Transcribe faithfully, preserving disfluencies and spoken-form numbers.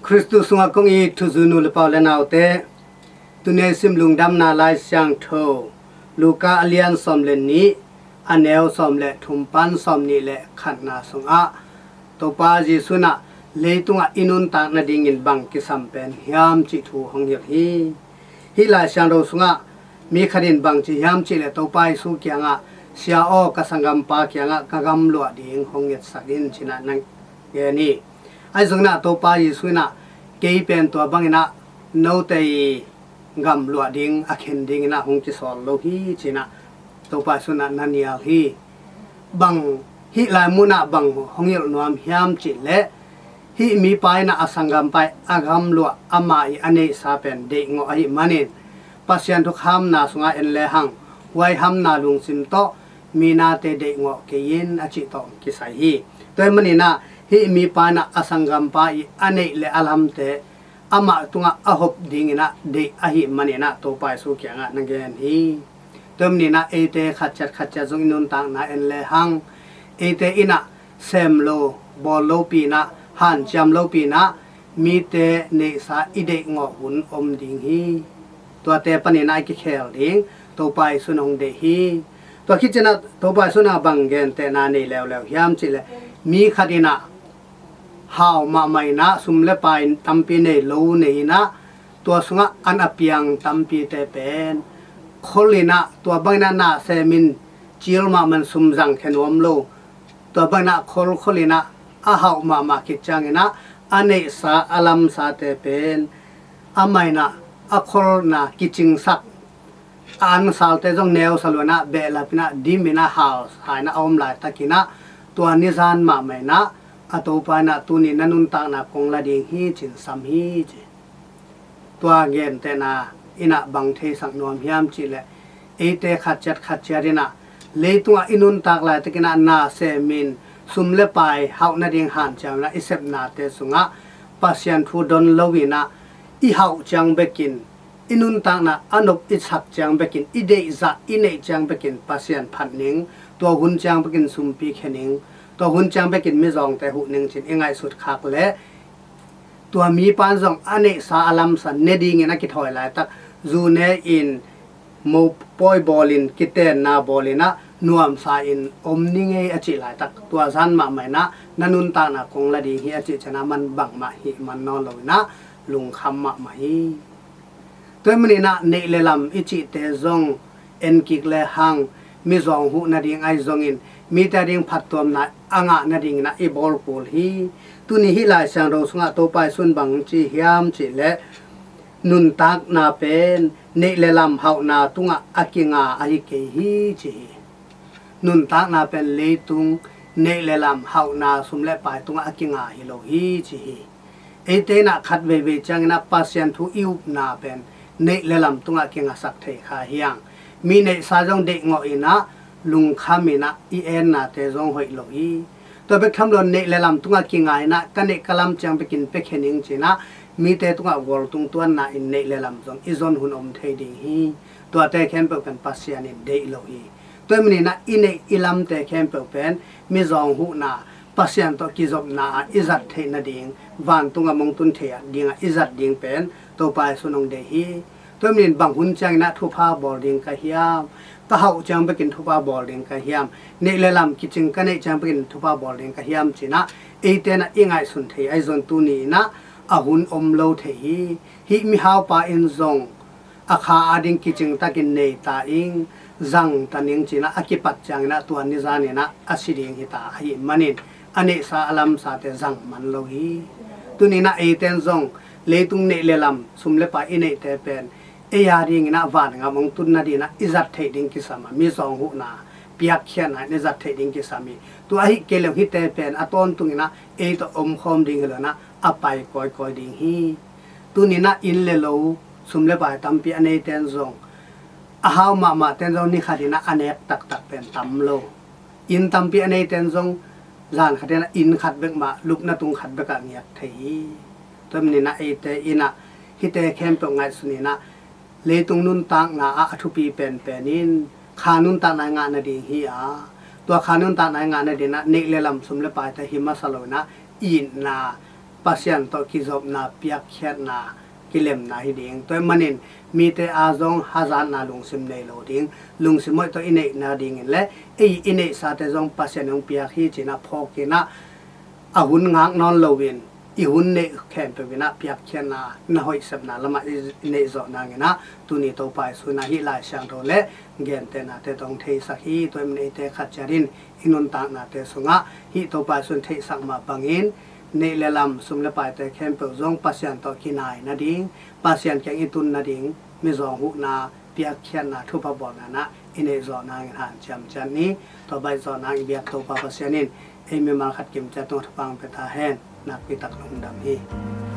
Khristu sungah kong it thuzui nu le pa u le naute, tuni a i sim Lungdamna Lai Siangtho, Luka a lian sawm le nih, a neu sawm le thum pan sawm nih le khatna sungah Topa Jesu in ah leitungah i nuntak nadingin bang kisam pen hiam cih thu hong hilh hi. Hih Lai Siangtho sungah mi khat in bang ci hiam cih leh Topa Jesu kiangah, "Sia aw, ka sanggampa kiangah ka gamluah ding hong ngetsak in," ci-in ah na gen hi. Ahi zongin ah Topa Jesu in ah, "Kei pen tua bangin ah note i gamluah ding a khen dingin ah hong kisawl lo hi," ci-in ah Topa Jesu in ah na nial hi. Bang hih lai munah bang hong hilh nuam hiam cih leh, hih mipa in ah a sanggampa i a gamluah amah i a neihsa pen deihngawh ahih manin, Pasian thukhamna sungah en lehang, huaihamna lungsim tawh mi nate deihngawh kei in a cih tawh kisai hi. Tua ahih manin ah hih mipa in ah a sanggampa i a neih le a lamte amah tungah a hop dingin ah deih ahih manin ah Topa Jesu kiangah na gen hi. Tua ahih manin ah eite khatciat khatciat zong i nuntakna en lehang, eite in ah sem lo, bawl lopi in ah, hanciam lopi in ah mite neihsa i deihngawh hun om ding hi. Tuate panin ah i kikhel ding Topa Jesu in hong deih hi. Tua khit ciangin ah Topa Jesu in ah bang gentehna nei leuleu hiam cih leh, mi khat in ah hau mahmah in ah sum le pai tampi nei lo nei in ah, tua sungah an a piang tampite pen khol in ah, tua bangin ah na sem in cil mahmah in sum zangkhia nuam lo, tua bangin ah kholkhol in ah a hauh mahmah khit ciangin ah a neihsa a lamsate pen amah in ah a kholna kicingsak, a ansalte zong neusa lo in ah behlap in ah dim in ah hausa in ah a om laitakin ah, tua nizan mahmah in ah a Topa in ah, "Tuni na nuntakna kong la ding hi," ci-in sam hi, ci. Tua gentehna in ah bang theisak nuam hiam cih leh, eite khatciat khatciat in ah leitungah i nuntak laitakin ah na sem in sum le pai hauh nading hanciam in ah i sepnate sungah Pasian thu don lo in ah i hauh ciang bekin, i nuntakna a nop i sak ciang bekin, i deihzah i neih ciang bekin Pasian phat ning, tua hun ciang bekin sumpi khia ning, tua hun ciang bekin mizawngte huh ning ci-in i ngaihsut khak leh, tua mipa in zong a neihsa a lamsa ne dingin a kithawi laitak, zu ne in, mopawi bawl in, kitenna bawl in ah nuamsa in om ni ngei a cih laitak, tua zan mahmah in ah na nuntakna kong la ding hi a cih ciangin ah man bangmah hih man nawn lo in ah lungkham mahmah hi. Tua ahih manin ah neih le lam i cihte zong en kik lehang, mizawng huh nading ahi zongin mite ading phattuamna a ngah nadingin ah i bawl kul hi. Tuni hih Lai Siangtho sungah Topa Jesu in bang ci hiam cih leh, nuntakna pen neih le lam hauhna tungah a kinga ahi kei hi, ci hi. Nuntakna pen leitung neih le lam hauhna, sum le pai tungah a kinga hi lo hi, ci hi. Eite in ah khat veivei ciangin ah Pasian thu i upna pen neih le lam tungah kingasak thei kha hi hang. Mi neihsa zong deihngawh in ah lungkham in ah i ennate zong hoih lo hi. Tua bek tham lo, neih le lam tungah kinga in ah ka neih ka lam ciang bekin piakhia ning ci-in ah mite tungah gualtung tuanna in neih le lam zong i zon hun om thei ding hi. Tuate khempeuh pen Pasian in deih lo hi. Tua ahih manin ah i neih i lamte khempeuh pen mizawng huhna, Pasian tawh kizopna ah i zat theih nading, vantungah mong tun theih dingah i zat ding pen Topa Jesu in hong deih hi. Tua ahih manin bang hun ciangin ah thupha bawl ding ka hiam, ka hauh ciang bekin thupha bawl ding ka hiam, neih le lam kicing ka neih ciang bekin thupha bawl ding ka hiam ci-in ah eite in ah i ngaihsun thei ahi zong, tuni in ah a hun om lo thei hi. Hih mihaupa in zong a kha ading kicing takin nei ta ing, zang ta ning ci-in ah a kipat ciangin ah tua nizan in ah a si ding hi ta ahih manin a neihsa a lamsate zang man lo hi. Tuni in ah eite in zong leitung neih le lam, sum le pai i neihte pen ei adingin ah vangam hong tun nadingin ah i zat theih ding kisam a, mizawng huhna, piakkhiatna in i zat theih ding kisam hi. Tua ahih kei leh hihte pen a tawntungin ah ei tawh omkhawm ding hi lo in ah a pai kawikawi ding hi. Tuni in ah inn le lo, sum le pai tampi a neite in zong, a hau mahmahte in zong ni khat in ah a nek taktak pen tam lo. Inn tampi a neite in zong zan khat in ah inn khat bek mah, lupna tung khat bek ah ngiat thei hi. Tua ahih manin ah eite in ah hihte khempeuh ngaihsun in ah, leitung nuntakna ah a thupi penpen in kha nuntakna i ngah nading hi a, tua kha nuntakna i ngah nadingin ah neih le lam, sum le paite hi masa lo in ah itna, Pasian tawh kizopna, piakkhiatna, kilemna hi ding. Tua ahih manin mite a zong hazatna lungsim nei lo ding, lungsim hoih tawh i neih nadingin le ei i neihsate zong Pasian in hong piak hi ci-in ah phawk in ah, a hun ngak nawn loin i hun neih khempeuh in ah piakkhiatna, na hoih sepna lamah i neih zawh nangin ah, tuni Topa Jesu in ah hih Lai Siangtho le gentehnate tawh hong theisak hi. Tua ahih manin eite khat ciat in i nuntaknate sungah hih Topa Jesu in theihsak mah bangin neih le lam, sum le paite khempeuh zong Pasian tawh kinai nading, Pasian kiang i tun nading, mizawng huhna, piakkhiatna, thupha bawlna in ah i neih zawh nangin hanciam ciat ni. Tua baih zawh nang i biak Topa Pasian in ei mimal khat kim ciat tungah thupha hong pia ta hen. Nakpi tak lungdam hi.